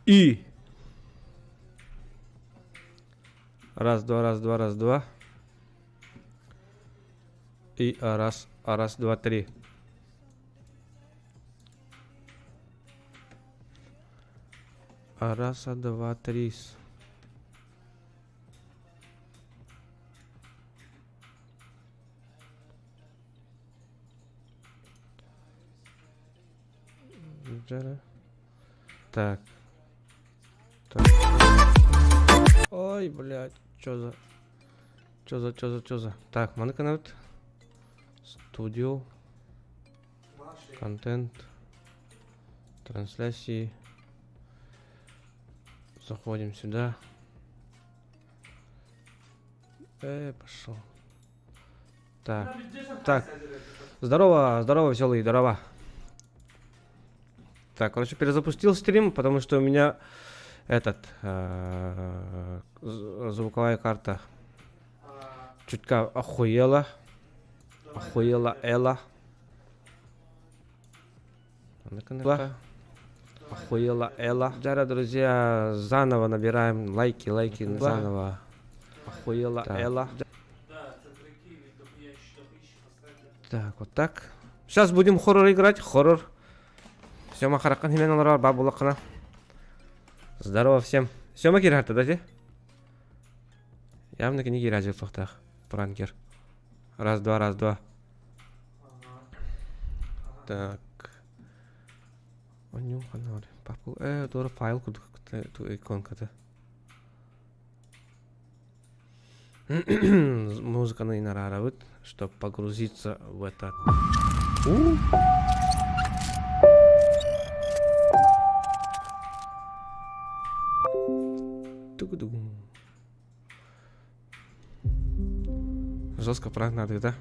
И. Раз, два, раз, два, раз, два. И раз, раз, два, три. Раз, два, три. Так. Так. Ой, блядь, чё за... Чё за, чё за, чё за... Так, маны канабыт. Студио. Контент. Трансляции. Заходим сюда. Э, пошел. Так. Так. Здорово, здорово, веселый, здорово. Так, короче, перезапустил стрим, потому что у меня этот э, звуковая карта чутка охуела. Охуела Эла. Охуела Эла. Дорогие друзья, заново набираем лайки, лайки, заново. Охуела Эла. Так, вот так. Сейчас будем хоррор играть. Хоррор. Сема хараккан химен олорор ба булакына. Здорово всем. Сема кирхарта да Явно кини киражы сохтах. Пранкер. Раз, два, раз, два. Так. Онньуу ханна Папку э туора файл курдук иконката. Музыканы инараарабыт, чтобы погрузиться в этот. Жестко пранк надо, да?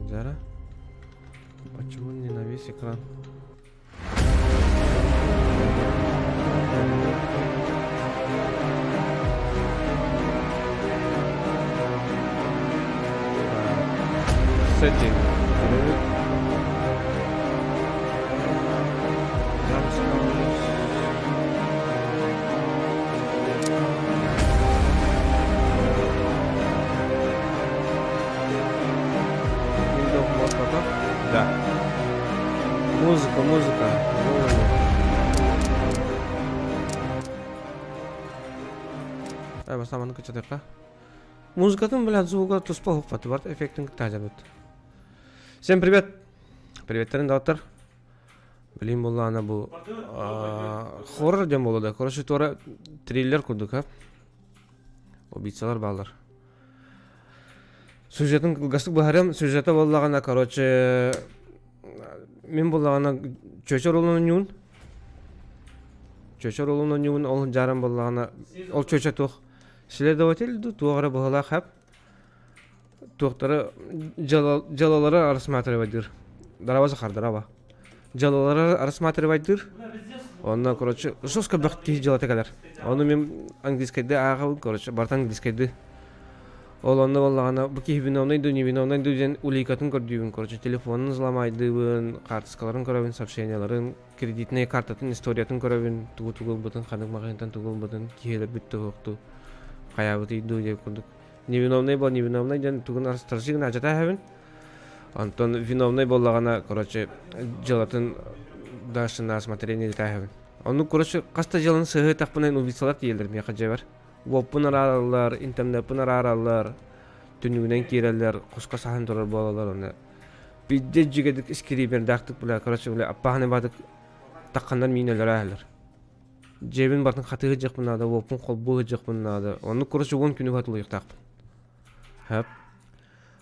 Дара? Почему не на весь экран? Setting. Да. Музыка, музыка. Э, бастаманы кычатыка. Музыкатын, блядь, звуга туспа хуппаты бар, эффектин кытаажабыт. Всем привет! Приветтерин доктор. Билим буллаана бу хоррор диэн буолла да. Короче, туора триллер курдук, а? Убийцалар баалар. Сюжетын кылгастык быһарыам. Сюжета буоллаҕына, короче, мин буоллаҕына чөчөр олун оонньуун. Чөчөр олун оонньуун ол дьааран буоллаҕына, ол чөчө туох следователь дуу, туох эрэ быһыылаах хэп. Туохтары дьыалалары рассматривайдыыр. Дараба Захар, дараба. Дьыалалары рассматривайдыыр. Онно, короче, жестко бөх киһи дьыалата кэлэр. Ону мин английскайды ааҕабын, короче, барыта английскайды. Ол онно буоллаҕына, бу киһи виновный дуу, не виновный дуу диэн уликатын көрдүүбүн, короче, телефонун взломайдыыбын, хаартыскаларын көрөбүн, сообщенияларын, кредитнэй картатын историятын көрөбүн, тугу-тугу ылбытын, ханнык маҕаһыынтан тугу ылбытын, киһилэрбит туһуохтуу, хайаабытый дуу диэн курдук. Невиновный бол, невиновный диэн тугун арыстарсыы гына алдьата эһэбин. Онтон виновный буоллаҕына, короче, дьыалатын дальше на рассмотрение ыытаһабын. Ону, короче, хас да дьыаланы сыһыатахпына убийцалар тиийэллэр миэхэ дьиэбэр. Уоппун араараллар, интернеппин араараллар, түннүгүнэн киирэллэр, хоско саһан турар буолаллар оны. Биирдэ дьигэдик искириибэрдээхтик бля, короче, бля, аппаһаны баатык тахханнар миин өлөрөөһөлөр. Дьиэбин бартын хатыы сылдьыахпын наада, уоппун холбуу сылдьыахпын наада. Оннук, короче, уон күнү хатылыахтаахпын. Хөп.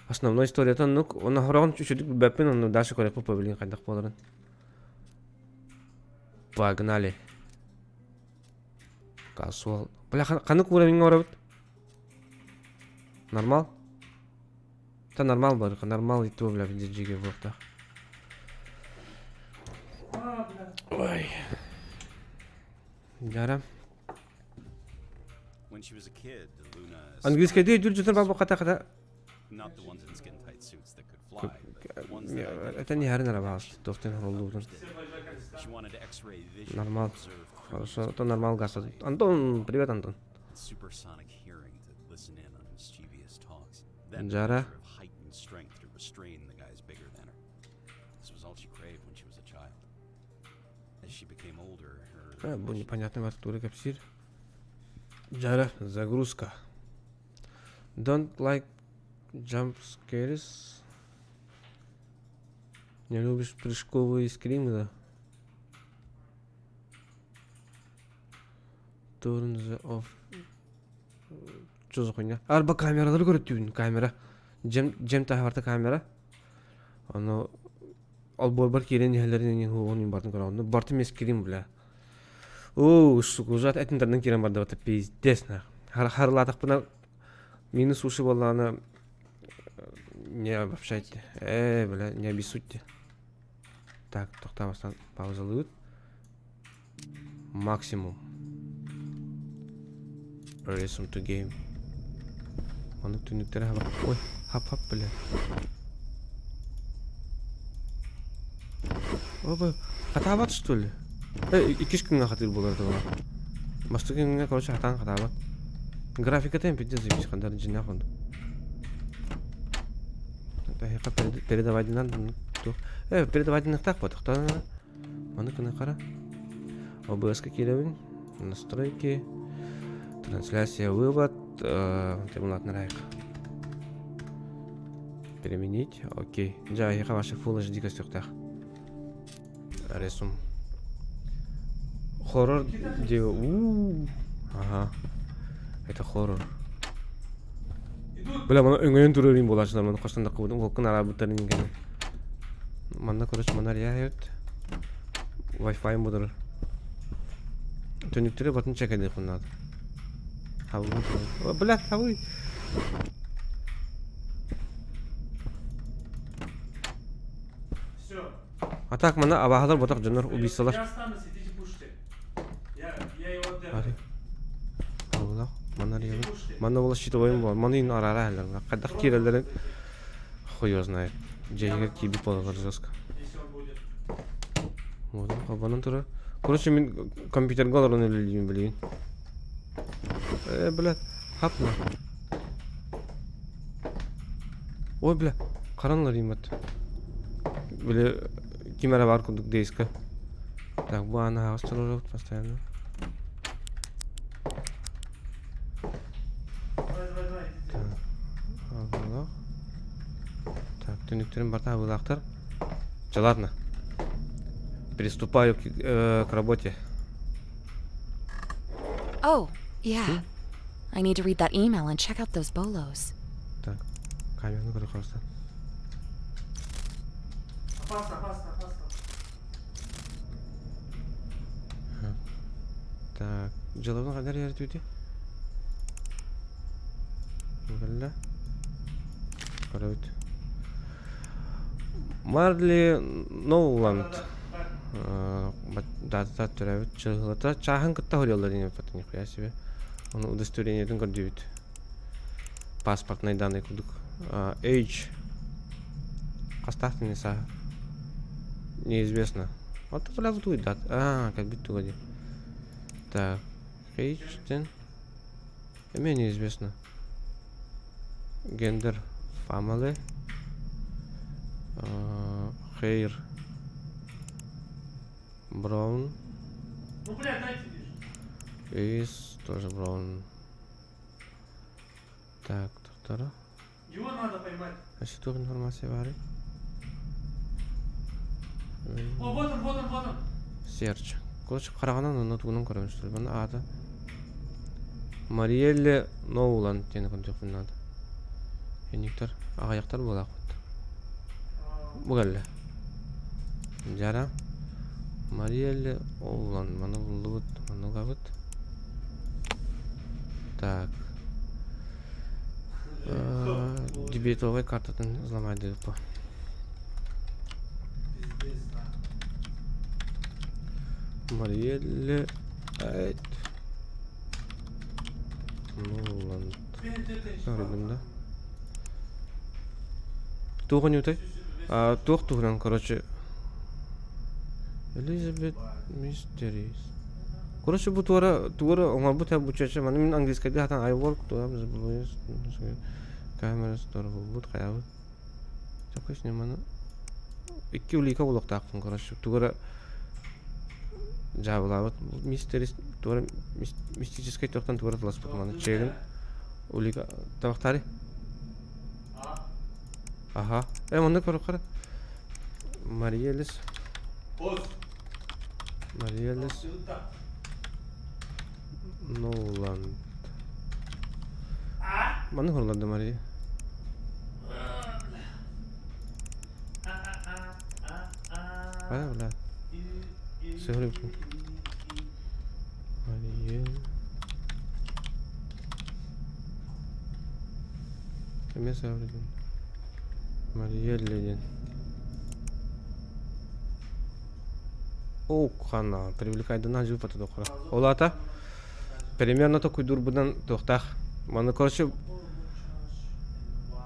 Основной историята оннук. Онно хороҕун үчүгдүк билбэппин, онно дальше көрөппүт по хайдах буоларын. Погнали. Касуал. Бля, ханнык уровеньҥа барабыт? Нормал? Та нормал бар, нормал и то, бля, жиге буолуохтаах. Ой. Дара. Английскайдыы өйдүүр дьонтон баабы хата хата Это не харин арабаас, туохтан хороллуутун. Нормал. Хорошо, это нормал газ. Антон, привет, Антон. Жара. Бу непонятный ватура кэпсиир. Жара, загрузка. Don't like jump scares. Не любишь прыжковые скримы, да? Turn the off. Что за хуйня? Арба камералары көрөттүүбүн камера. Дьэм дьэм таһаарта камера. Ону олбуорбар киирэн иһэллэрин иһин уһугун бартын көрөҕүн. Бартым эскирим бля. Оо, сука, ужас этин тардан киирэн бардыбата пиздец нах. Харылаатахпына минус уши буоллаҕына не обобщайте. Э, бля, не обессудьте. Так, тохтообастан паузалыыбыт. Максимум. Resume to game. Маннык түннүктэрэ хаба. Ой, хап-хап, бля. Опа, хатаабат что ли? Э, иккис күҥҥэ хатыыр буолар этэ Бастакы күҥҥэ, короче, хатаан хатаабат. Графиката пиздец заебись, хандар дьиҥнээх оннук. Эһиэхэ передавайдынан туох э передавайдыныахтаах буотахтан Маны кына хара. ОБС-ка киирэбин. Настройки. Трансляция вывод. Темлатнарайк. Применить. Окей. Дьэ, эһиэхэ ваша Full HD көстүөхтээх. Ресум. Хоррор где... У Ага. Это хоррор. Бля, мана өҥөйөн турар буолааччылар маны хостон да кыбытым холкун араабыттарын иҥкэни. Манна короче манна арыйаайыт. Wi-Fi будар. Түннүктэри батын чекэдиэхпин наада. Хабы Бля, хабы. Все. А так манна абааһылар ботох дьоннор убийцалар. Я останусь, идите пушьте. Я, я его отдам. Аллах, манна арыйабын. Манна буола щитовойум буолар. Маны ин араара иһэллэр. Хайдах киирэллэрин хуй его знает. Дьиэһигэр киирбит буолаллар жестко. Если он будет. Вот, холбонон турар. Короче, мин компьютерга олорон үлэлиибин билигин. Э, бля, хапна. Ой, бля, харан ыларыймат. Били ким эрэ баар курдук дейска. Так, бу ааны аһаҕас туруорабыт постоянно. Давай, давай, давай. Так, абылах. Так, түнүктэрин барыта абылаахтар. Чэ, ладно. Приступаю к, э, к работе. Oh, yeah. I need to read that email and check out those bolos. Так, камераны көрө хаалыстан. Опасно, опасно, опасно. Так, дьыалабын хайдах эрийэртибитий? Кэллэ. Көрөбүт. Марли Ноуланд дата төрөөбүт чыһылата чааһын кытта хоруйаллар диэн эппэтин нихуя себе. Ону удостоверениетин көрдүүбүт. Паспортнай данные курдук. Age. Хастаах тини сааһа? Неизвестно. Вот бля бутуй дат. А, кэлбит туга дии. Так, age ден эмиэ неизвестно. Гендер family. Hair brown. Ну, блядь, дайте лишь. Is тоже brown. Так, доктора. Его надо поймать. Өссө туох информация баарый? О, вот он, вот он, вот он. Серч. Короче, хараҕынан онно тугунан көрөбүн что ли? Манна аата Мариэлле Ноуланд диэн көрдүөхпүн наада. Инниктэр аҕыйахтар буолаахпыт. Бу кэллэ. Дьара Мариэлле Оуланд маны буллубут, маны ылабыт. Так. Дебетовай картатын взломать по. Пиздец, на. Мариэлле Айт. Ноуланд. Арыгын да. Туох онньуутай? Туох туһунан, короче. Elizabeth Mysteries. Короче, бу туора туора оҥорбут бу чача маны мин английскайдыы хатан I work камера булбут хайабыт. Такой сниманы икки улика булуохтаахпын короче тугу дьаабылаабыт мистерис туора мистическай туохтан туора тыласпыт маны чегин улика табахтаары Аха. Э, онно көрөххө Мариэлис. Мариэлис Ноланд. Маны хорлорду Мария. А, бля. Сыгрыппын. Мария. Эмиэ саабырдым. Мариэллэ диэн. Оо, хана, привлекайданан жыыппата дохура. Ол аата примерно токуйдуурбунан туохтаах. Маны короче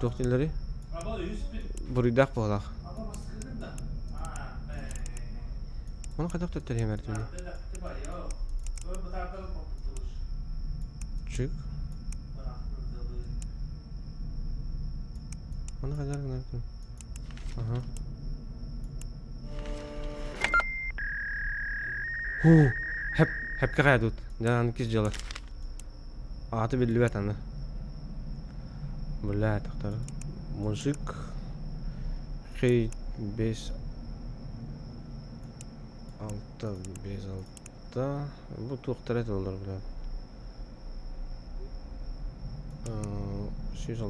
туох дииллэрий? Буруйдаах буолаах. Ону хайдах төттөрү эрдини? Чык. Ону хайдах гынар Ага. Хуу, хэп хэпкэ хайдут. Дьэ аны кис дьыала. Ааты биллибэт аны. Бля, тохтор. Мужик. Хей, бес алта, бес алта. Бу туохтара этэллэр, бля. 106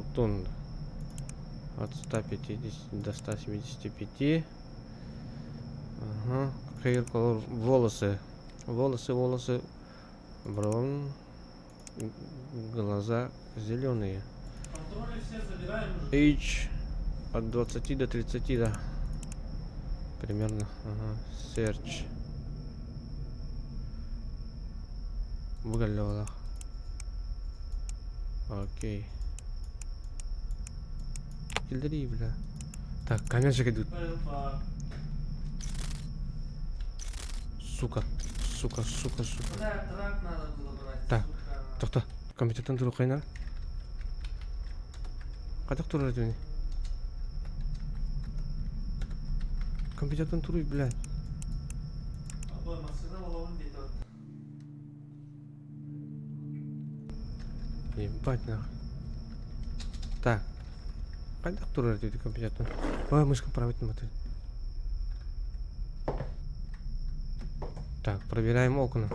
от 150 до 175. Ага. Hair color, волосы. Волосы, волосы. Brown. Глаза зеленые. Age от 20 до 30, да. Примерно. Ага. Search. Выгодно. Окей. Киллери, бля. Так, камерчик идут. Сука, сука, сука, сука. Так, тохто. Компьютертан туруоххайна. Хайдах турар этибиний? Компьютертан туруй, блядь. Ебать нахуй. Так. Хайдах турар этибит компьютертан? Ой, мышка править маты. Так, проверяем окна.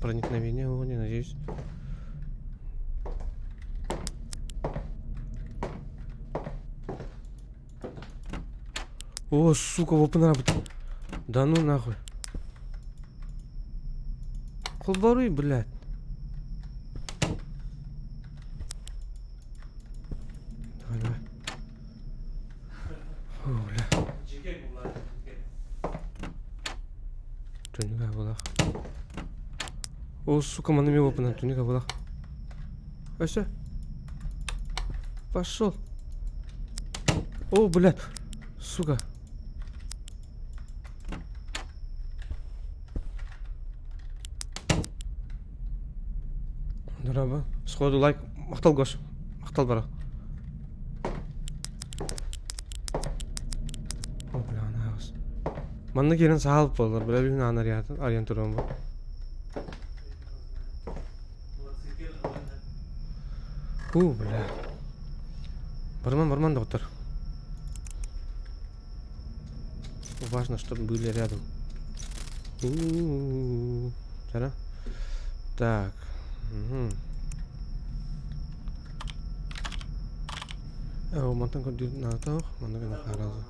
Проникновение, о, не надеюсь. О, сука, опына Да ну нахуй. Холборуй, блядь. Давай, давай. О, бля. Түнүгэ булах. О, сука, маны мен опына түнүгэ булах. Өсө. Пошел. О, блядь. Сука. Дорообо. Сходу лайк. Махтал Гош. Махтал бара. О, бля, анаҕас. Манна киирэн саалып буоллар, бля, бүгүн аан арыйан туруом бу. Ху, бля. Барман, барман, доктор. Важно, чтобы были рядом. У-у-у. Чара. Так. Угу. Мантан көрдүүр наатах, манна гына харазы.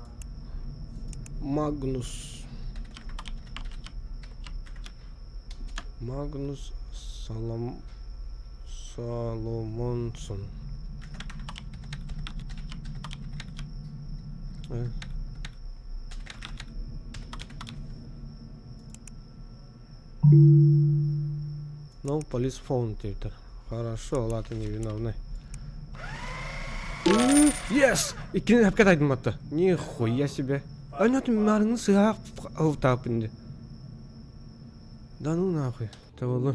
Магнус. Магнус Салом... Саломонсон. Э. No police found диэбиттэр. Хорошо, ладно, невиновны. Yes! Иккини хапка тайдым атта. Нихуя себе. Өнөт марыңны сыһаах ылтааппын. Да ну нахуй. Табыллын.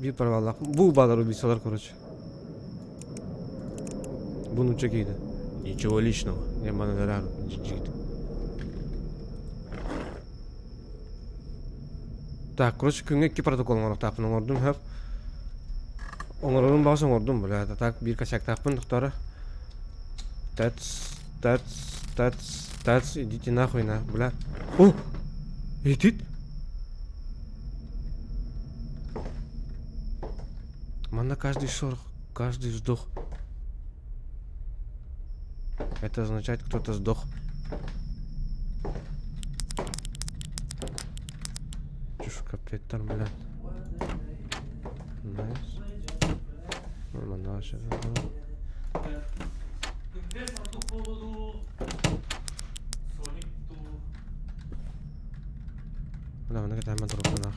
Биир проваллаах. Бу баалар убийцалар, короче. Бу нуучча киһитэ. Ничего личного. Я манан жигит. Так, короче, күҥҥэ икки протокол оҥоруохтаахпын оҥордум хөп. Оҥорорум баҕас оҥордум, бля, так биир косяктаахпын тохтооро. Тац, тац, тац, тац, идите нахуй на, бля. О! Итит? Манна каждый шорох, каждый вздох. Это означает, кто-то сдох. Чушь капетар, блядь. Найс. Нормально, сейчас. Бля, манна кэтэһэммин туруктанаах.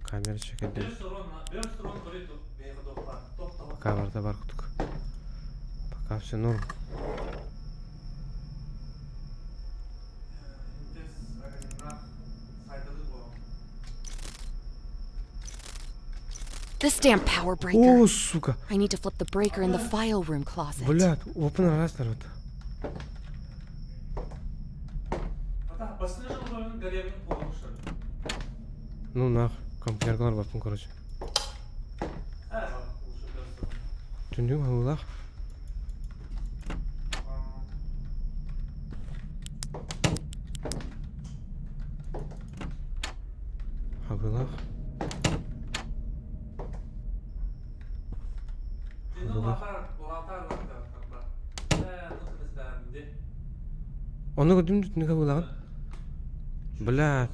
Камера чекэдэ. Пока барда бар кутук. Пока все норм. This damn power breaker. О, сука! I need to flip the breaker in the file room closet. Блядь, open раз народ. Ну нах, компьютергалар баппын, короче. Түннүк хаһыылаах. Хаһыылаах. Хаһыылаах. Ону көрдүм түннүк хаһыылааҕын. Бля.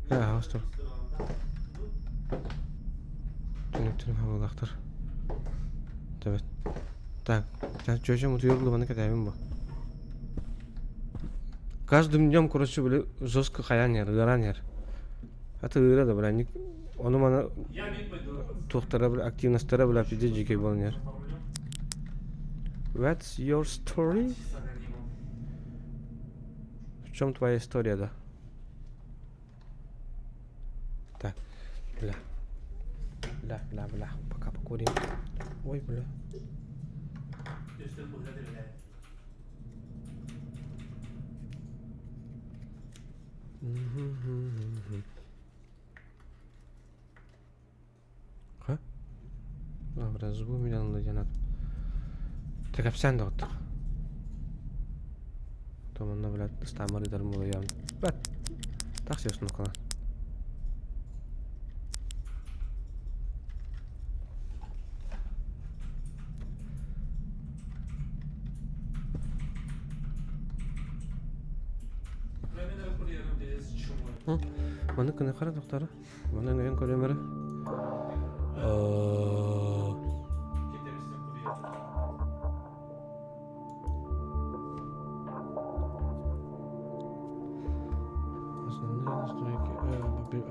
Бля, Аҕас тур. Түнүктэрим хабылаахтар. Төбөт. Так, чүөчэм утуйар лубаны кэтээмин бу. Каждым днем, короче, били жестко хайаан иһэр, ыараан иһэр. Аты ыыра да, бля, ону маны туохтара, бля, активностара, бля, пиздец дьиикэй буолан иһэр. What's your story? В чем твоя история, да? Так, бля. Бля, бля, бля. Пока покурим. Ой, бля. Ха? Бля, зубы миллионный диэн Тэкэпсээн доҕоттор. Томонно, блядь, ыстааммар ыытарым буолуйаам. Бэт. Тахси установкалаан. Маны кыны хара доктора. Маны ҥыйан көрүөм эрэ. Основные настройки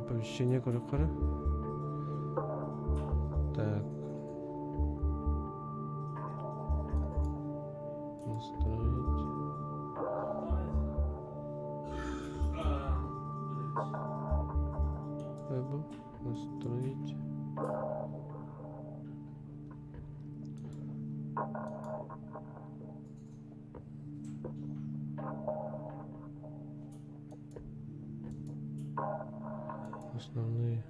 оповещение көрүөххэ Так. Настроить. Настроить. Основные.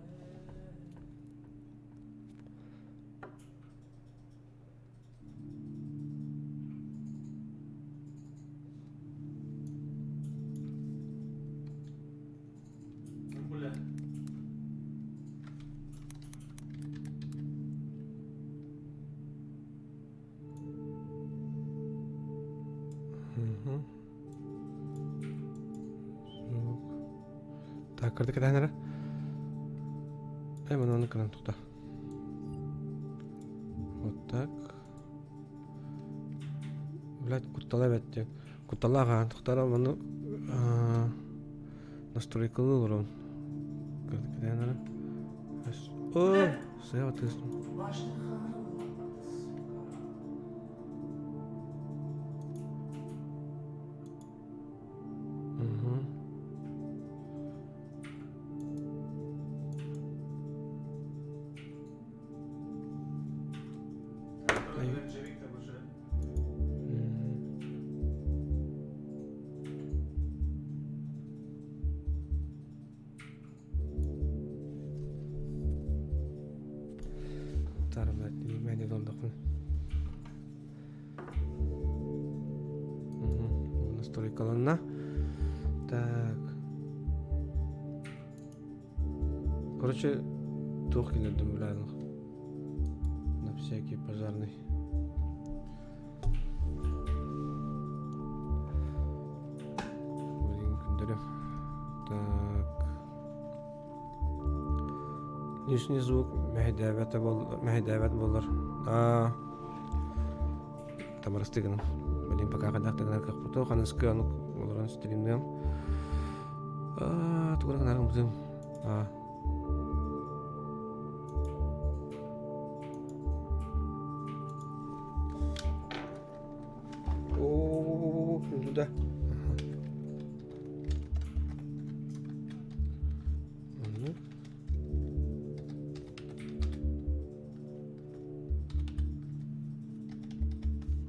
Угу. Звук. Так, кырдык кэтэһэн эрэ. Э, маны ону кынан тута. Вот так. Блядь, куттала эбэт диэн. Кутталаах аан тохтара маны настройкалыы олорон. Кытаанара. О, сыа тысын. Угу. Таарымна долдохпун. Настройкаланна. Так. Короче, туох киллэрдим билээн на всякий пожарный. Блин, күндөрүм. Так. Лишний звук мэһэйдээбэт мэһэйдээбэт буолар. Аа тамарастыгынан. Блин, пока хайдах да гынар кыахпытын ханыскы анук олорон стримныам. Аа, тугу гынарым бутым. Аа. О, туда. Ага.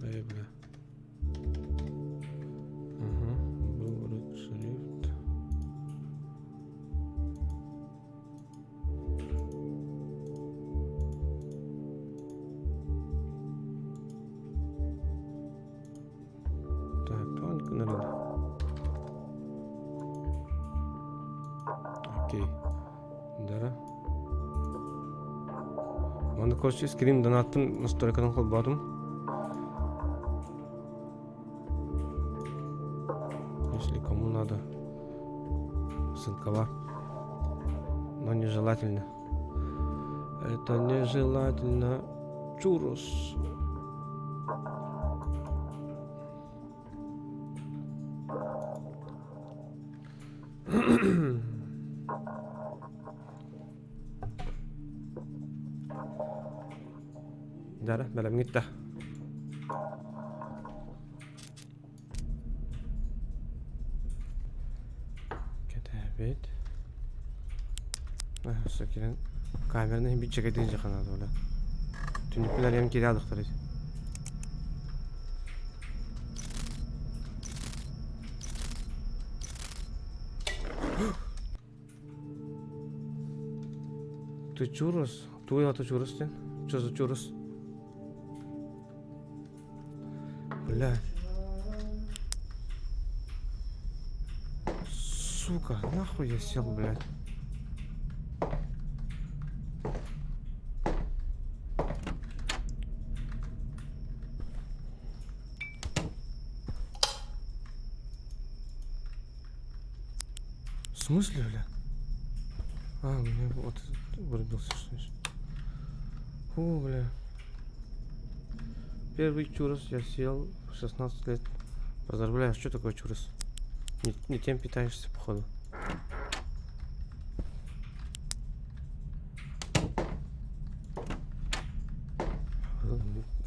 Эй, бля. Ага, выбрать шрифт. Так, тонко надо. Окей. Дара. Манна короче скрин донаттым настройкадан холбоотум. Если кому надо. Ссылка бар. Но нежелательно. Это нежелательно. Чурос. Дара, бэлэмҥит да. Кэтээбит. Өссө кирэн камераны иһин биччэкэйдиин дьаханаата бля. Түннүкпүн арыйан киирэ алдахтар Ты чурос? Туй аты чурос диэн? Что за чурос? Блядь. Сука, нахуй я сел, блядь. В смысле, бля? А, у меня вот вырубился, что ли? Фу, бля. Первый чурос я съел в 16 лет. Поздравляю, что такое чурос? Не, не тем питаешься, походу.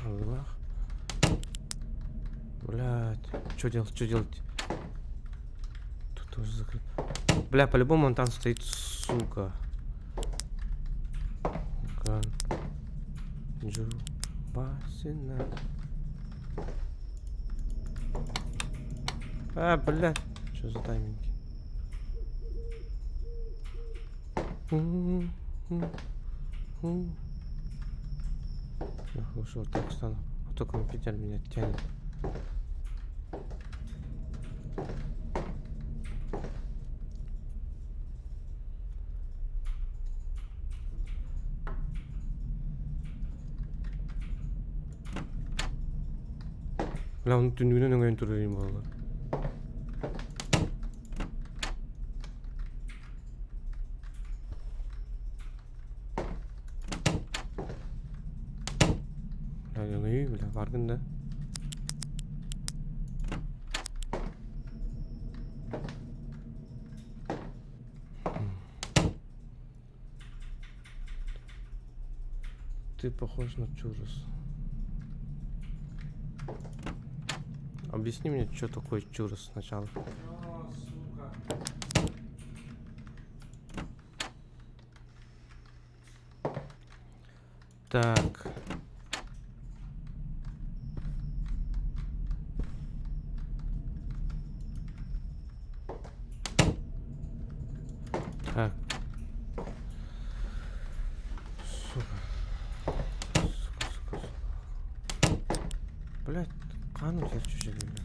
Аллах. Блядь, что делать, что делать? Тут тоже закрыт. Бля, по-любому он там стоит, сука. Ган. Джу. Басина. А, бля. Что за тайминги? Лучше вот так стану. А то компьютер меня тянет. Бля, он түннүгүнэн өҥөйөн турар буолла. Бля, өҥөйүү, бля, баргын да. Ты похож на чурос. Объясни мне, что такое чурос сначала. О, сука. Так. Так. Сука. Сука, сука, сука. Блять, ханым чуть-чуть, блядь.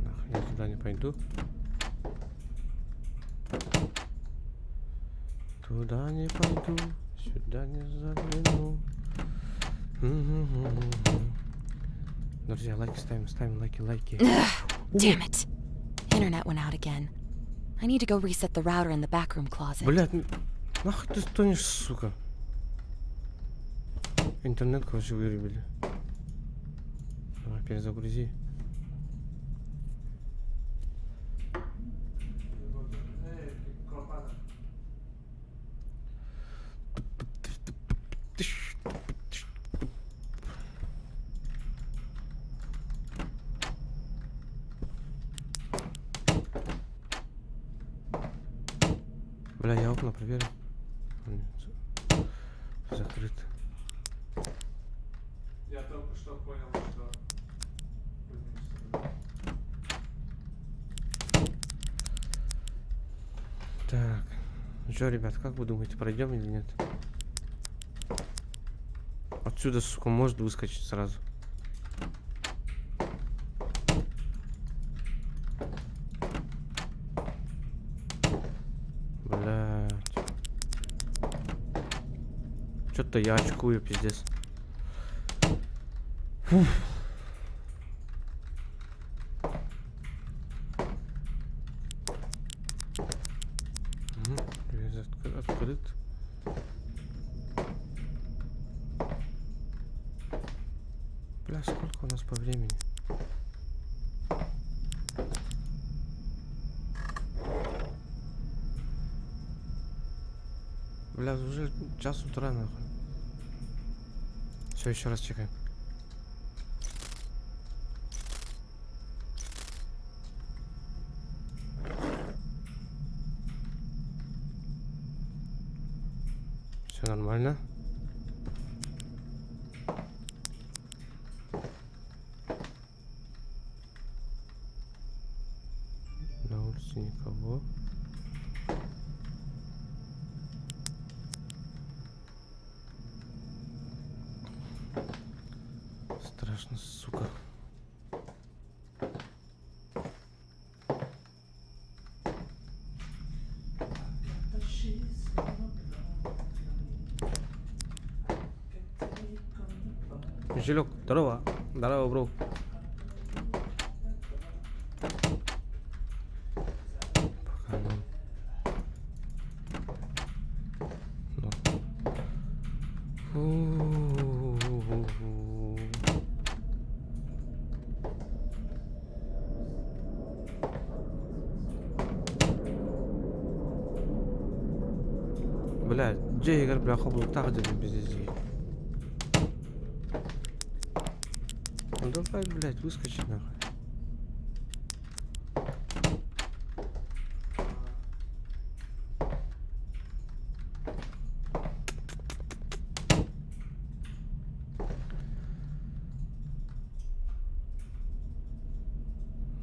Нахуй, я туда не пойду. Туда не пойду, сюда не загляну. Друзья, лайки ставим, ставим лайки, лайки. Damn it. Internet went out again. I need to go reset the router in the backroom closet. Блядь, нахуй ты стонешь, сука? Интернет, короче, вырубили. Давай, перезагрузи. Эй, ты клопана. Бля, я окна проверю. А, нет, закрыто. Я только что понял, что... Блин, что это? Так. Ну что, ребят, как вы думаете, пройдем или нет? Отсюда, сука, может выскочить сразу. Блять. Что-то я очкую, пиздец. Фух. Мгм, Дверь открыт. Бля, сколько у нас по времени? Бля, уже час утра, нахуй. Все, еще раз чекаем. Все нормально. На улице никого. Страшно, сука. Мишелек, здорово. Здорово, бро. Пока норм. Норм. Фу-ху-ху-ху. Бля, дьиэ бля, хобулуктаах диэн пиздец. Ну давай, блядь, выскочи нахуй.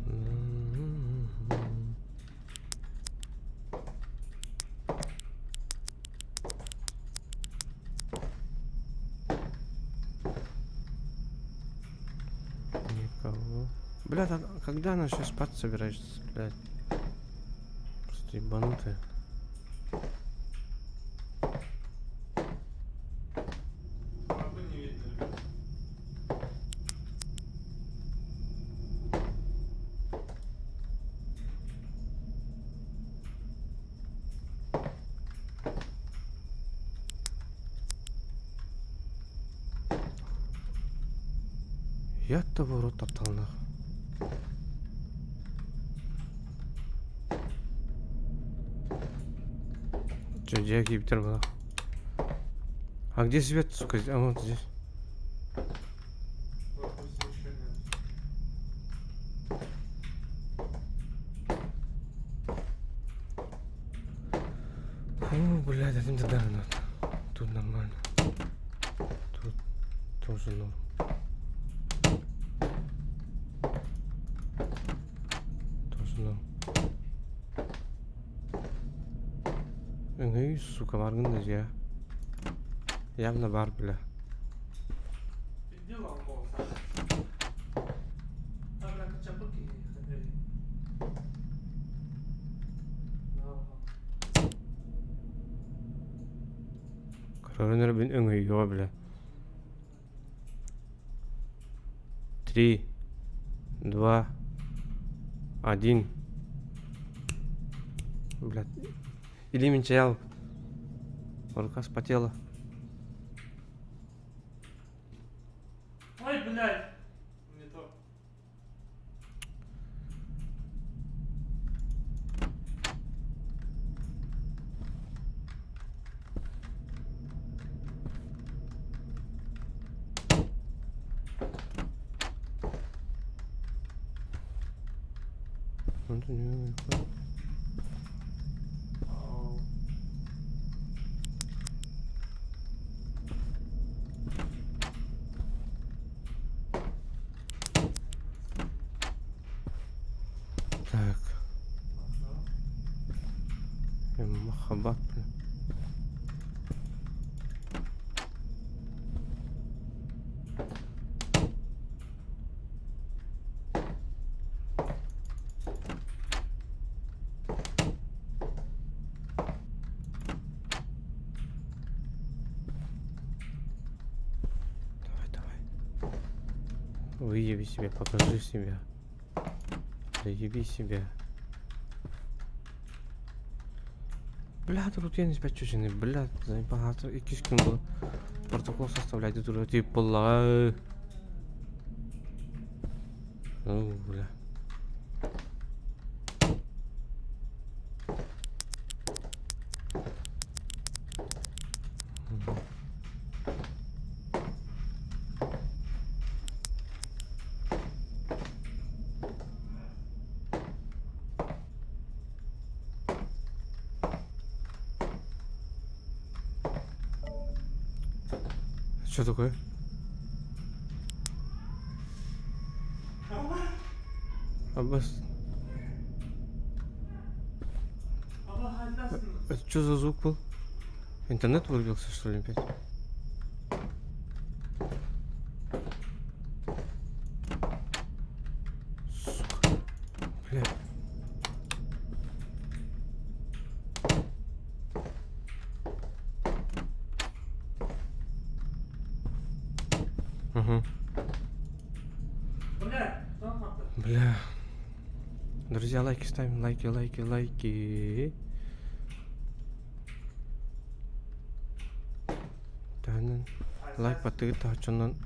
М-м-м. Никого. Бля, а когда она сейчас спать собираешься, блядь? Просто ебанутая. Правда не видно, ребят. Я того рот топтал нахуй. Че, дьиэ киирбиттэр буолла. А где свет, сука? А вот здесь. Фу, блядь, один да Тут нормально. Тут тоже норм. Тоже норм. Өҥөй, сука, баргын да дьиэ. Явно бар, бля. Көрөн эрэ өҥөйүөҕэ бля. Три, два, один. Блядь. Или менчаял. Рука вспотела. Ой, блядь! Не то. Так. Махабат, блин. Давай, давай. Выеби себя, покажи себя. Заеби себя. Бля, тут я не спячученый, бля, заебаться. Иккис күн был. Протокол составлять турар тип буоллаҕа. Ну, бля. Что такое? Аббас. Это что за звук был? Интернет вырубился, что ли, опять? Сука. Бля. Угу. Бля. Друзья, лайки ставим, лайки, лайки, лайки. Таһынан лайк баттыгыт таһыччанан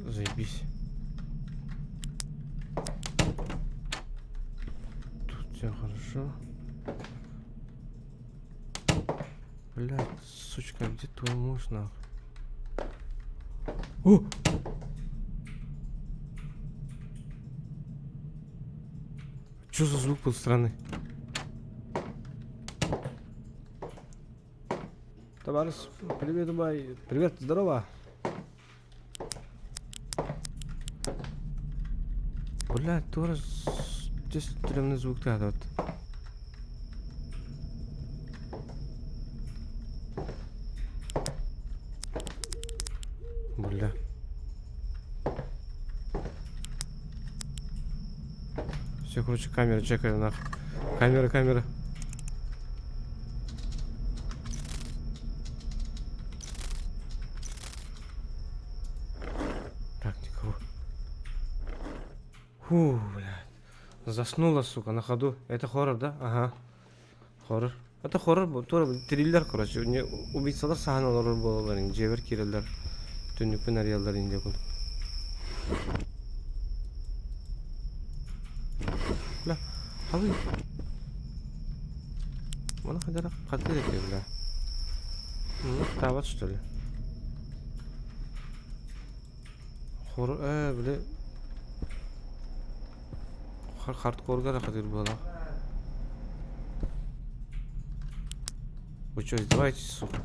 заебись. Тут все хорошо. Блядь, сучка, где твой муж, нахуй? О! Что за звук был странный? Товарищ, привет, бай. Привет, здорово. Бля, тоже здесь стрёмный звук вот. Бля. Все, короче, камера чекали нахуй. Камера, камера. Так, никого. Фу, блядь. Заснула, сука, на ходу. Это хоррор, да? Ага. Хоррор. Это хоррор, бу, тура триллер, короче. Не, убийцалар саһан олорор буолаллар, дьиэбэр киирэллэр, түннүкпүн арыйаллар инде курдук. Бля, халый. Маны хайдах хатыыр этэ бля. Таабат что ли? Хор ээ били хардкорга да хатыыр буолар. Вы что, издеваетесь, сука?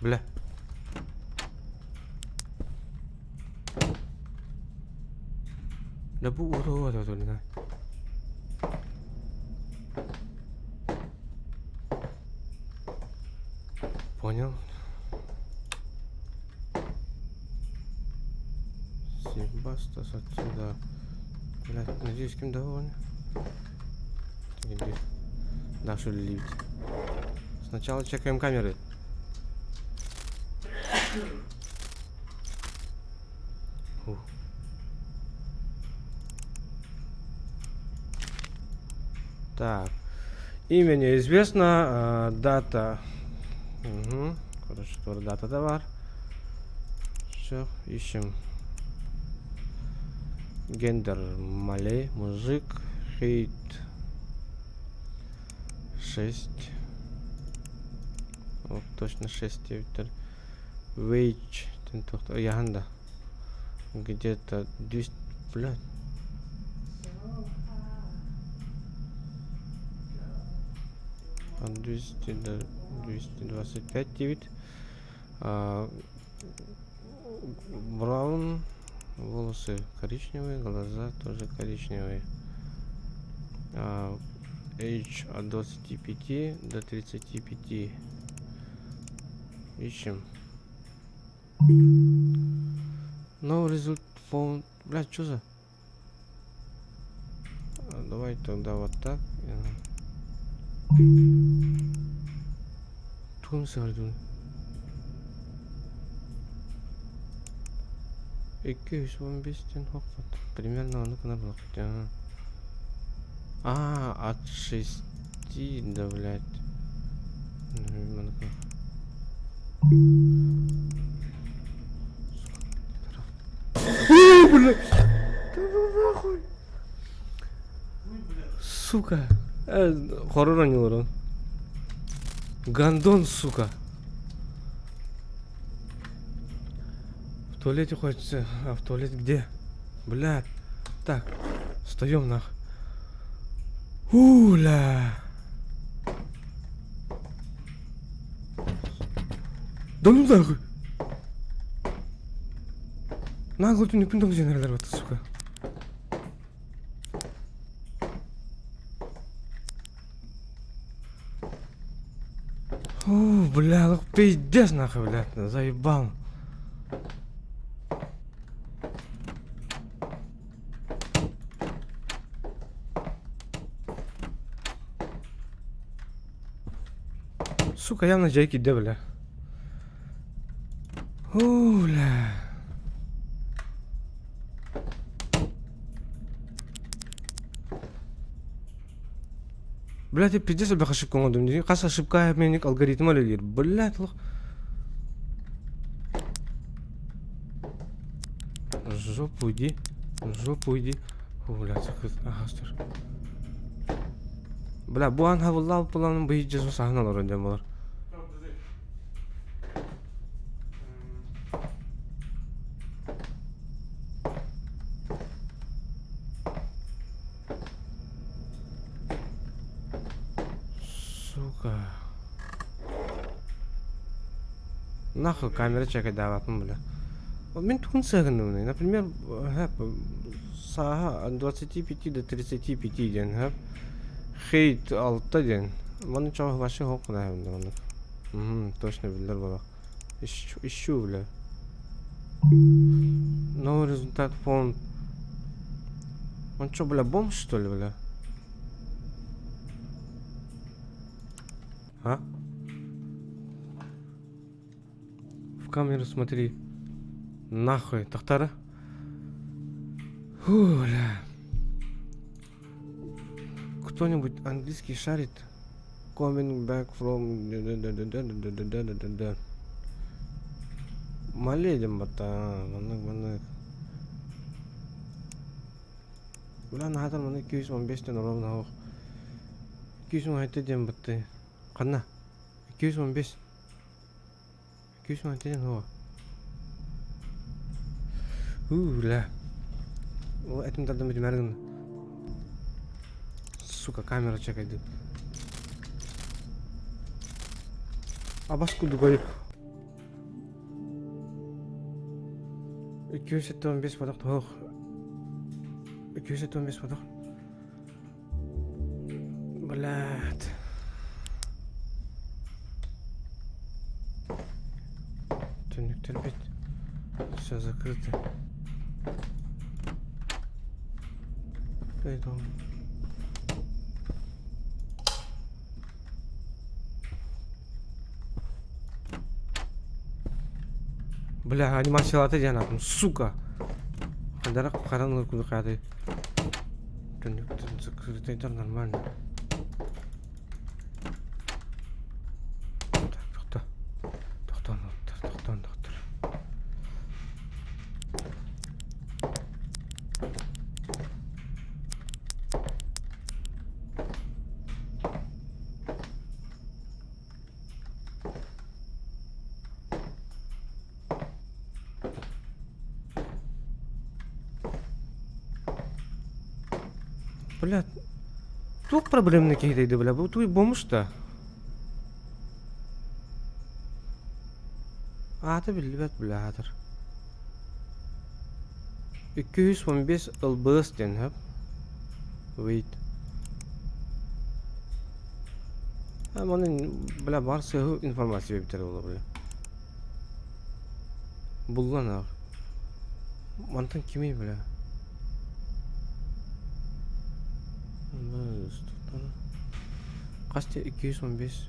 Бля. Да бу уоту уоту уоту Понял. Себастас отсюда. Блядь, надеюсь, кем доволен. Да, что ли Сначала чекаем камеры. Фух. Так. Имя неизвестно, а, дата. Угу. Короче, дата да бар. Все, ищем. Гендер male, мужик, height 6. О, точно 6 диэбиттэр. Weight ыйаһын да. Где-то 200, блядь. От 200 до 225 диэбит. Brown, волосы коричневые, глаза тоже коричневые. Age от 25 до 35. Ищем. No result found. Блядь, что за? Давай тогда вот так. Тугун сыгардын. 215 хоппот. Примерно ону гына булуохпут. А, от 6, да, блядь. О, блядь! Да ну нахуй! Сука! Хоррор оонньуулар Гандон, сука! В туалете хочется. А в туалет где? Блядь. Так, встаем нах. Уля! Да ну нахуй! Нагло түннүкпүн тоҕус эрэлэр сука. О, бля, ну пиздец нахуй, блядь, заебал. Сука, явно дьэ киирдэ, бля. О, бля. Блядь, я пиздец элбэх ошибка оҥордум дии. Хас ошибка обменник алгоритма үлэлиир. Блядь, лох. В жопу иди. В жопу иди. О, блядь, ага, стой. Бля, бу аан хабыллаабыт буолан быһыйдьа саһан олорон диэн буолар. Сука. Нахуй камера чекайдаабаппын бля. Мин тугун сыаһынныбыный? Например, сааһа от 25 до 35 диэн Хейт алта диэн. Маны чоҕо вообще хоп гына маннык. Точно биллэр буолар. Ищу, ищу, бля. Новый результат фонд. Он что, бля, бомж, что ли, бля? А? В камеру смотри. Нахуй, тахтара. Фу, бля. Кто-нибудь английский шарит? Coming back from... Маледем батта маннык маннык. Бля наһаатар манна 215 тэн оруобуна оһох. 217 диэн батты. Ханна? 215. 217 диэн оһох. Уу, бля. Ол этим тардан бүтүмээр гынна. Сука, камера чекайды. Абас курдук ой. 275 бодох тоһох. 275 бодох. Блядь. Түннүктэрбит все закрыто. Эй, дом. Бля, анимациялата диэн аатым, сука! Хайдарах харан ылар курдук ааты. Түннүктэн закрытыйдар нормально. Так, тохто. Тохтон, тохтон, доктор. Бля, туох проблемный киһитэй бля, бу туй бомж да. Аата биллибэт бля аатыр. 215 ЛБС диэн сөп. Wait. А маны бля бар сыһы информация битер була бля. Буллан ах. Мантан кимий бля? Хас 215.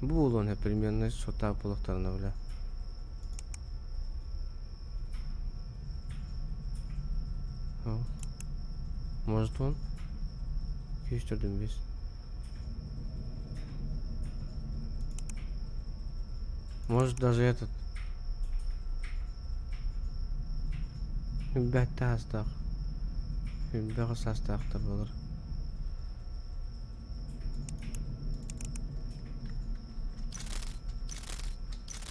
Бу буолуон примерно сотаах буолуохтарына бля. Может он? 245. Может даже этот. Бэт таастаах. Бэҕэ саастаахтар буолар.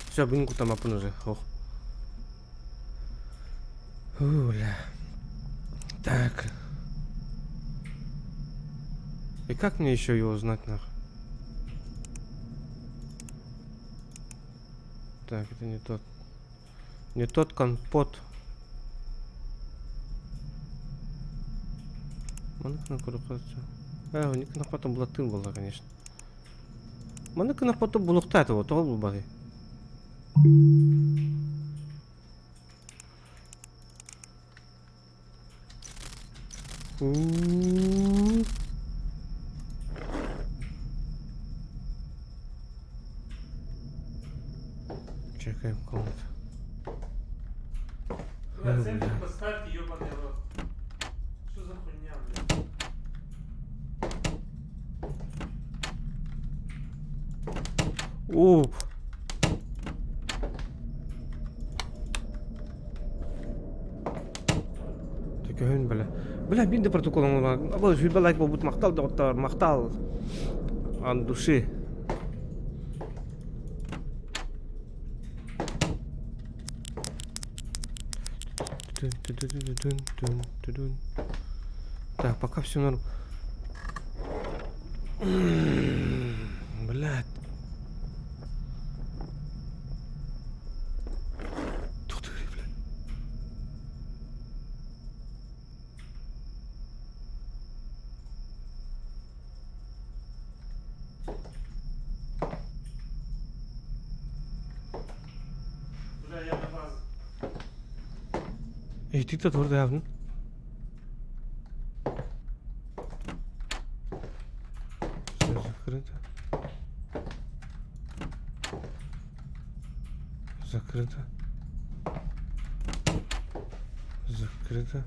Все, бүгүн кутамаппын уже. Ох. Бля. Так. И как мне еще его узнать, нахуй? Так, это не тот. Не тот компот. Маннык потом была тын была, конечно. Маннык потом булукта этого, тоҕо булбатый. Чекаем комнату. Бля, ценник поставьте, ебаный рот. Что за хуйня, блядь? О! Төкөһүн бля. Бля, бин де протокол оҥорбут. Сүүрбэ лайк буолбут махтал доҕоттоор, махтал. От души. Так, пока все норм. Блядь. Тух ты, блядь. Бля, я на базу. Эй, ты-то твердо явно. Все закрыто. Закрыто. Закрыто.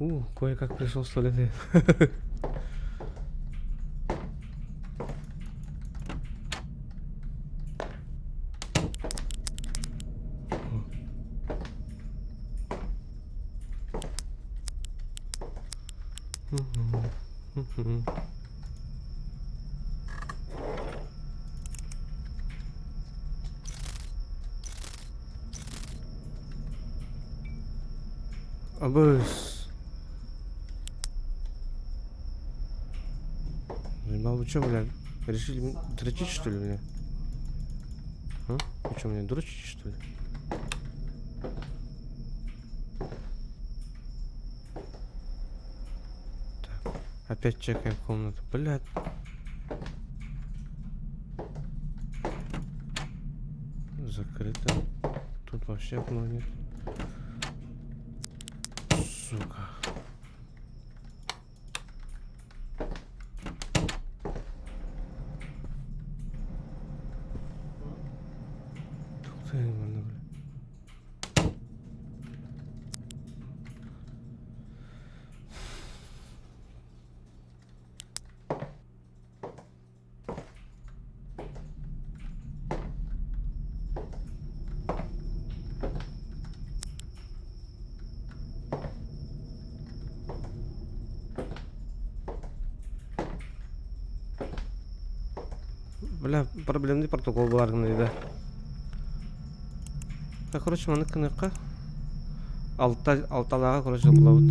У, кое-как пришел с туалета. Абыс. Заебал, вы чё, бля, решили дрочить, что ли, бля? А? Вы чё, меня дрочите, что ли? Так, опять чекаем комнату. Блядь. Закрыто. Тут вообще окно нет. Сука. Тух ты, манна, бля. Бля, проблемный протокол баар гына да. Так, короче, маны кыныкка алта алталааҕа короче булабыт.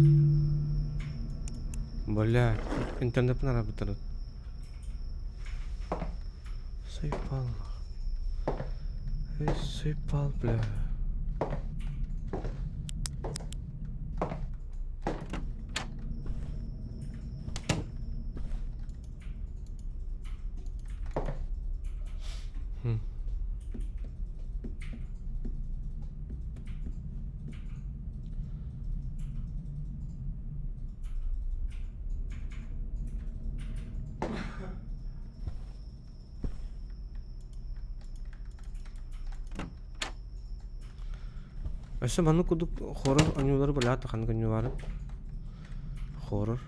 Бля, интернетпин арабыттар. Сыйпал. Эй, сыйпал, бля. Хм. Өссө маннык курдук хоррор оонньуулары быраат ханнык оонньуулары хоррор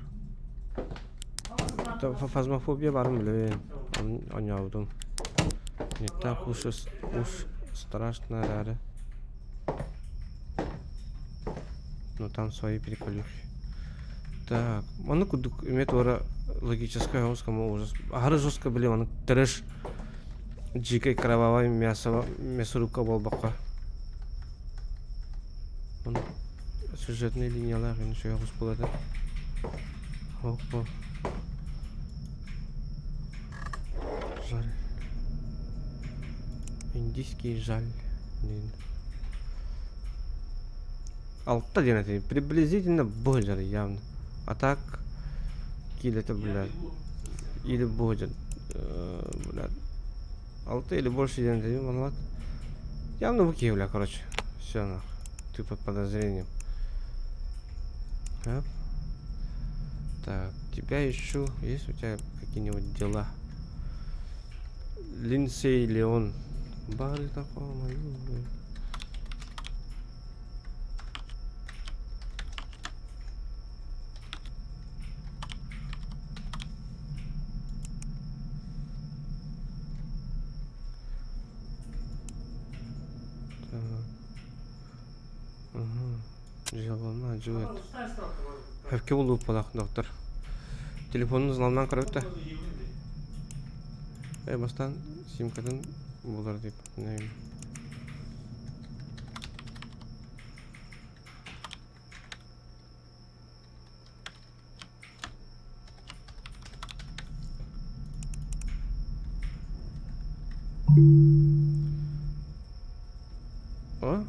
фазмофобия баарын билэбин оонньообутум не так уж уж страшно эрээри но там свои приколюхи так маннык курдук эмиэ туора логическай соҕус ужас аһары жестко били маннык трэш дьиикэй кровавай мясо мясорубка буолбакка сюжетный линиялаах үчүгэй оҕус буолар этэ жаль индийский жаль диэн алта диэн этэ приблизительно быһдьар явно а так киилэтэ блядь или будет блядь алта или больше диэн этэ манлат явно бу киһи бля короче все нах ты под подозрением так. Так, тебя ищу. Есть у тебя какие-нибудь дела? Линдсей Леон. Бары такого мою. Так. Угу. Дьыалана дьылыт. Хөпкө булууппалаах доктор. Телефонун взломнан көрөбүт да. Э, бастаан симкатын булар деп. О,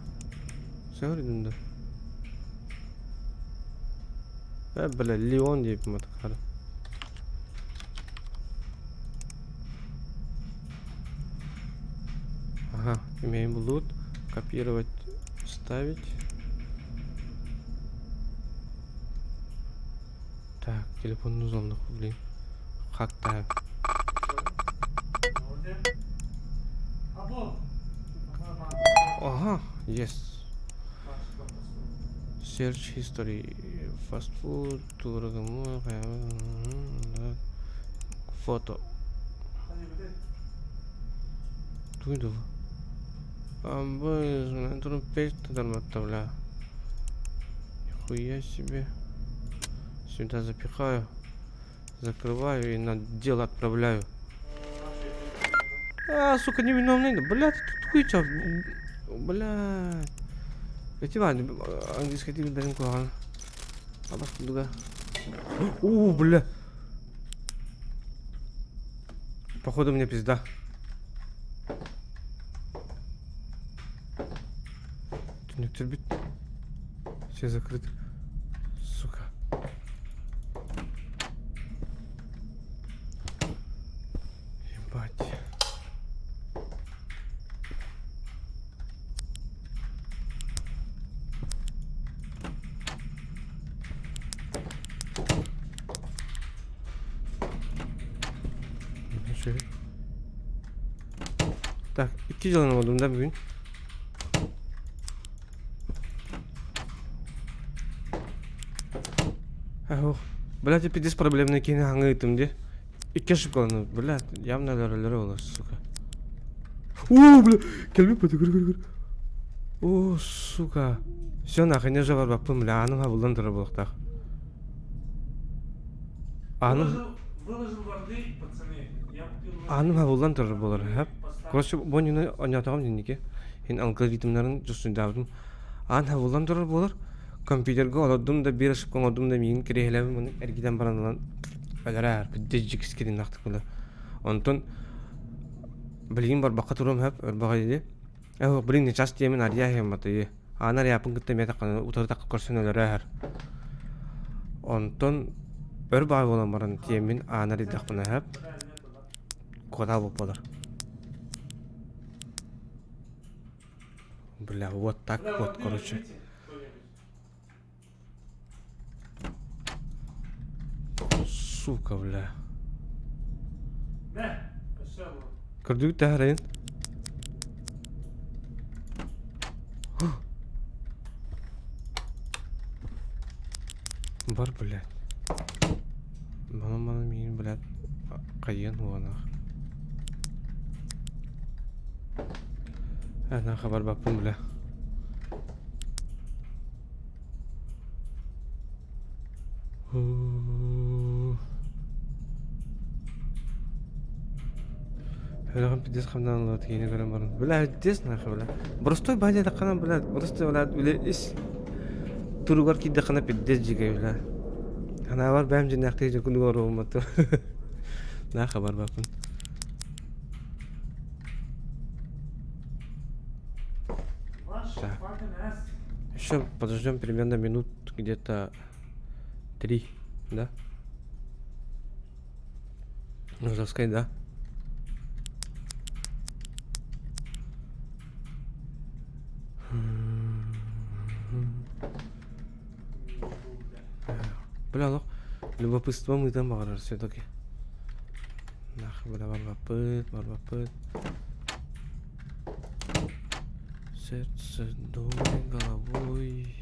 сөҕүрдүм да. Э, бля, Леон диэбитим хара. Ага, имеем лут. Копировать, ставить. Так, телефон узломнух, блин. Как так? Ага, есть. Search history, fast food, фото. Тугуй да бля. Нихуя себе. Сюда запихаю. Закрываю и на дело отправляю. А, сука, невиновный. Блядь, тут хуйня. Блядь. Эти английский тип дадим куһаҕан. Абас курдуга. О, бля. Походу мне пизда. Түннүктэр Все закрыты. Сука. Ебать. Şöyle. Так, икки дьыаланы да бүгүн. Ох, блядь, пиздец проблемный киһини хаҥыы ыытым дии. Икки ошибкаланным, блядь, явно өлөрөлөрө буолар, сука. О, бля, кэлбит бата, көр, көр, көр. О, сука. Все, нахуй, не барбаппын, бля, ааным хабыллан турар буолуохтаах. Ааным... Выложил воды, пацаны. Я купил Ааным хабыллан турар буолар, хөп. Короче, бу оонньууну оонньоотоҕум динники. Ин алгоритмнарын дьоссуйдаабытым. Аан хабыллан турар буолар. Компьютерга олордум да биир ошибка оҥордум да миигин кириэһилэбин маны эргитэн баран ылан өлөрөөр пиздец скриннахтык буолар. Онтон билигин барбакка туруом сөп өрбөҕө дии. Ээ блин сейчас диэмин арыйа иһэм батыйы. Аана арыйааппын кытта эмиэ таххана утары тахха көрсөн өлөрөөр. Онтон өр баҕай буолан баран тиэммин аана арыйдахпына сөп куотаа буолар. Бля, вот так вот, короче. Сука, бля. Көрдүгүт таһарайын. Бар, блядь. Мана-мана миин, блядь, хайыан уонах. Ана барбаппын, бля. Өлөҕүм пиздец хамнаан ылла киһини көрөн баран бля пиздец нахуй бля простой бадьа даххана бля просто бля үлэ ис туругар киирдэххинэ пиздец дьигэ бля ханаабар бэйэм дьиҥнээхтии дьокунуга оруобумматым нахуй барбаппын. Так. Еще подождем примерно минут где-то 3, да? Можно сказать, да. Бля, олох любопытством ыытан баҕарар все-таки. Нахуй бля барбаппыт, барбаппыт. Сердце думай головой.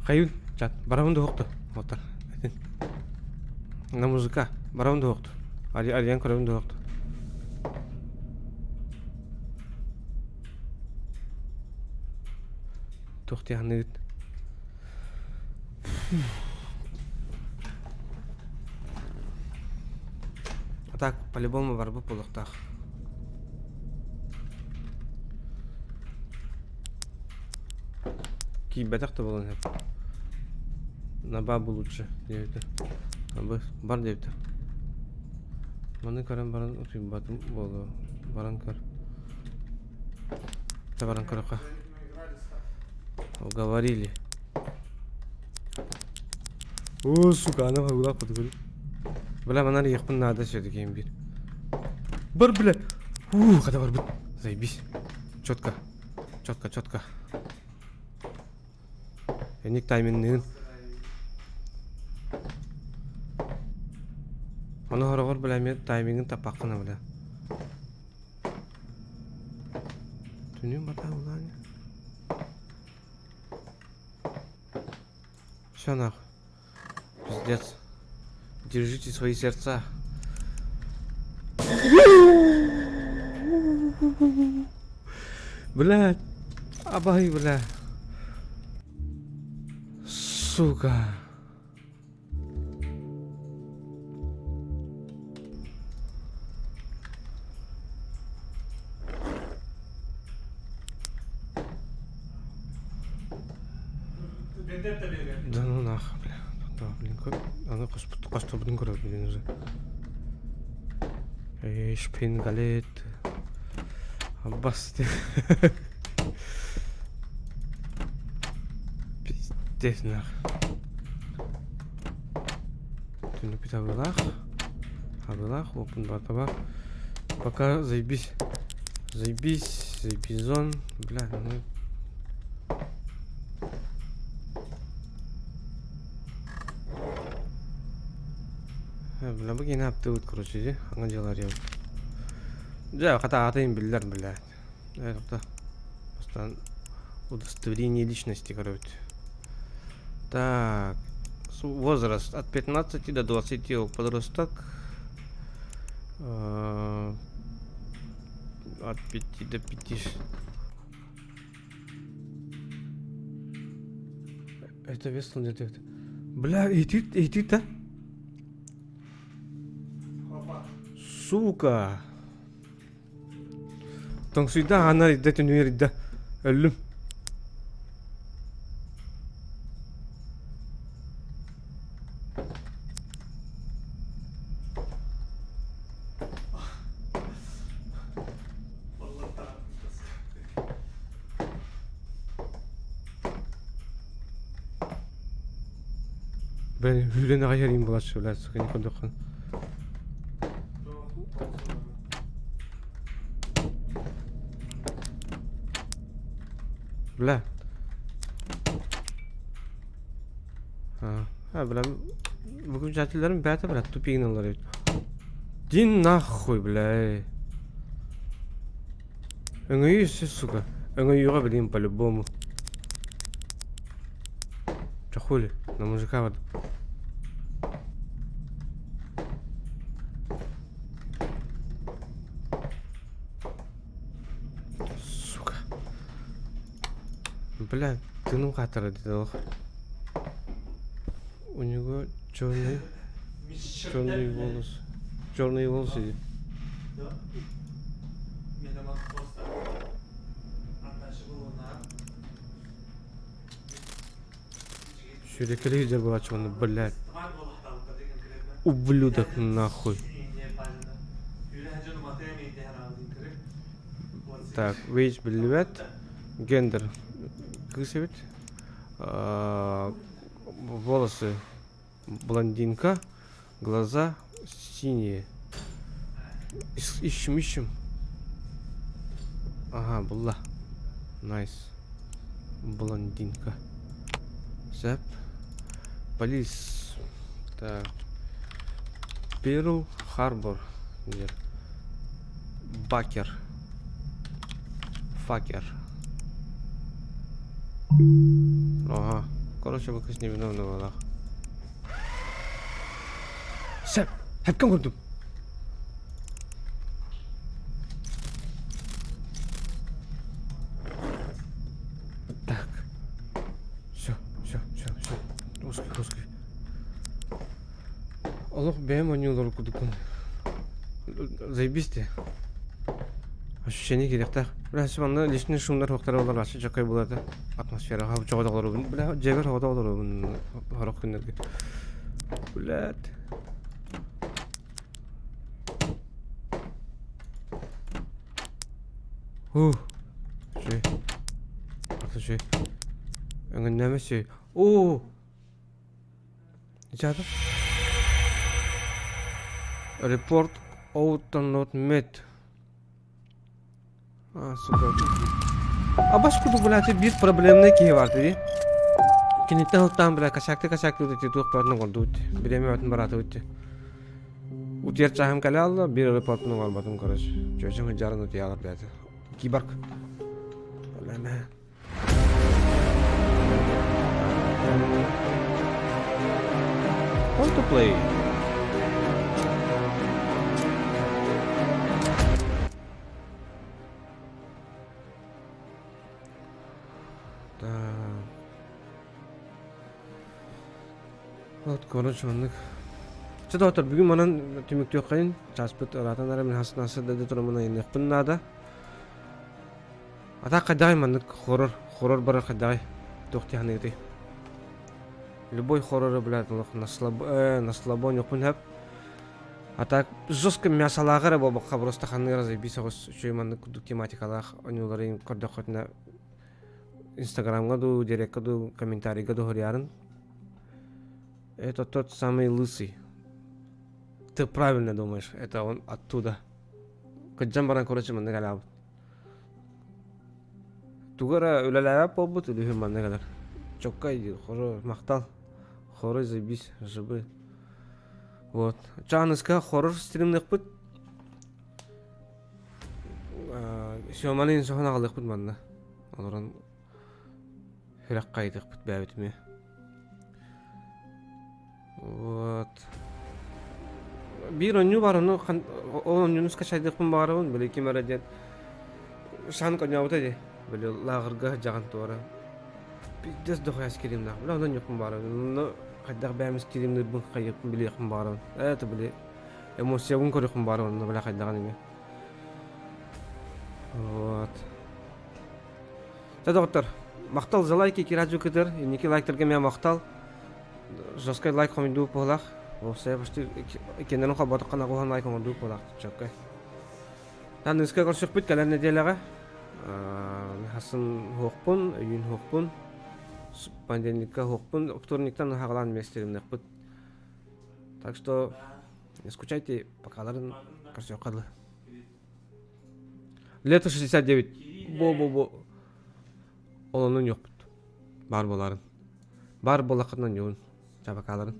Хайын, чат, барабын да уохту. Отар. На музыка. Барабын да уохту. Арыйан көрөбүн да уохту. Туох диэханыгыт? А так, по-любому барбыт буолуохтаах. Киирбэтэх да буолан сөп. На бабу лучше диэбитэ. Бар диэбитэ. Маны көрөн баран утуйбатым буолуо. Баран көр. Дьэ баран көрөххө. Уговорили. О, сука, аны хагылаах кутугун. Бля, манан иэхпин наада все-таки биир. Бар, бля! Ух, хата барбыт. Заебись. Четко. Четко, четко. Эник тайминныын. Ону хороҕор бля эмиэ таймингын таппаккына бля. Түнүн батаа улаан. Все нахуй. Пиздец. Держите свои сердца. Блядь. Абай, бля. Сука. Да ну нахуй, бля. Да, блин, как... Аны хостобутун көрөр, блин, уже. Эй, шпингалет. Аббас. Пиздец, нахуй. Түнүкпүт абылаах. Абылаах, опын батаба. Пока заебись. Заебись, заебизон. Бля, ну... Бля, бу киһини аптыбыт, короче, дии. Аңа дьыалар Дьэ, хата аатын биллэр, бля. Э, Бастаан удостоверение личности, короче. Так, возраст от 15 до 20 подросток. Э, от 5 до 5. Это вес где-то. Бля, и ты, и ты-то? Сука! Тоҥсуйда аана ирдэ түнүгэр ирдэ өллүм. Бля, hűlen аҕай булааччы бля, сука, не курдуккун. Бля. А, а бля, выключателлэрим бэйэтэ бля тупигин ылар эбит. Иди нахуй, бля. Өҥөйүү сука. Өҥөйүүҕэ билигин по-любому. Чё хули, на мужика вот. Сука. Бля, ты ну хатара У него черный, черный волос. Черные волосы. Сүрэкэлии сылдьар буолааччыбын, блядь. Ублюдок нахуй. Так, вещь биллибэт. Гендер. Кыыс эбит. Волосы блондинка, глаза синие. Ищем, ищем. Ага, булла. Найс. Блондинка. Сөп. Полис. Так. Перл Харбор. Диир. Бакер. Факер. Ага. Короче, бу кыыс невиновный буоллах. Сөп. Хэпкэн курдук. Так. Все, все, все, все. Узкий, узкий. Олох бэйэм оонньуулар курдукпун. Заебись ты. Ощущение кириэхтээх. Бля, манна лишний шумнар хуохтара буолар вообще чоккай буолар атмосфераҕа чоҕо Бля, дьиэбэр оҕото олоробун сорох күннэргэ. Блядь. Ух. Үчүгэй. Үчүгэй. Өҥүннээмэ үчүгэй. Оо! Дьаата. Report out not met. А, сука. Абас курдук, блядь, биир проблемный киһи баар дии. Киниттэн ылтаан, бля, косякты косякты ити туох баарынан гордубут. Бириэмэ бөтүн бараатыбыт. Утуйар чааһым кэлэ алла, биир эрэ платон оҥорботум, короче. Чүөчэм сылдьарын утуйалар бэйэтэ. Киборг. Өлөмө. Want to play? Так. Вот, короче, оннук. Чэ, доҕоттор, бүгүн манан түмүктүөххэйин. Чааспыт ыраатан эрэ мин хас да тураммын айанныахпын наада. А так хайдаҕый маннык хоррор, хоррор барар хайдаҕый? Туох дии саныыгытый? Любой хорроры, блядь, олох на слабо, на слабо ньукпун сөп. А так жестко мясолааҕа эрэ буолбакка просто ханнык разойбись оҕус үчүгэй маннык курдук тематикалаах ойууларын көрдөххүтүнэ Инстаграмҥа дуу, дирекка дуу, комментарийга дуу суруйарын. Это тот самый лысый. Ты правильно думаешь, это он оттуда. Кыдьан баран короче маннык алаабыт. Тугу эрэ үлэлээбэт буолбут үлүһүн маннык ылар. Чоккай диир, хоро махтал. Хорой заебись, жыбы. Вот. Чааныска хорор стримныхпыт. Сёманы соһон аҕалыахпыт манна. Олорон хүрэх хайытыахпыт бээбитими. Вот. Биир онньуу бар, ону ол онньууну скачайдыахпын баҕарабын, били ким эрэ диэн шан коньообута дии. Били лааҕырга сылдьаҕын туора. Пиздец дохуя скримнаах. Били онон ньукпун баҕарабын. Онно хайдах бэйэм скримныырбын хайыахпын билиэхпин баҕарабын. Это били эмоциябын көрүөхпүн баҕарабын, онно били хайдаҕын эмиэ. Вот. Чэ, доҕоттор, махтал за лайки кирадьу кытыр. Инники лайктарга эмиэ махтал. Жесткай лайк хомуйдуу буолах. Уопсайа почти иккиэннэрин холботоххо наҕуһан лайк оҥордуу буолах. Чөккөй. Таныыска көрсүөхпүт кэлэр нэдиэлэҕэ. Хасын хуохпун, өйүүн хуохпун, понедельникка хуохпун, вторниктан хагалаан местеримнэхпит. Так что не скучайте, покаларын көрсүөххэ дылы. Лето 69. Бо-бо-бо. Ол онон юохпут. Баар буоларын. Баар буоллаххытына ньуун. Чабакааларын.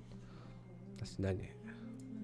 До свидания.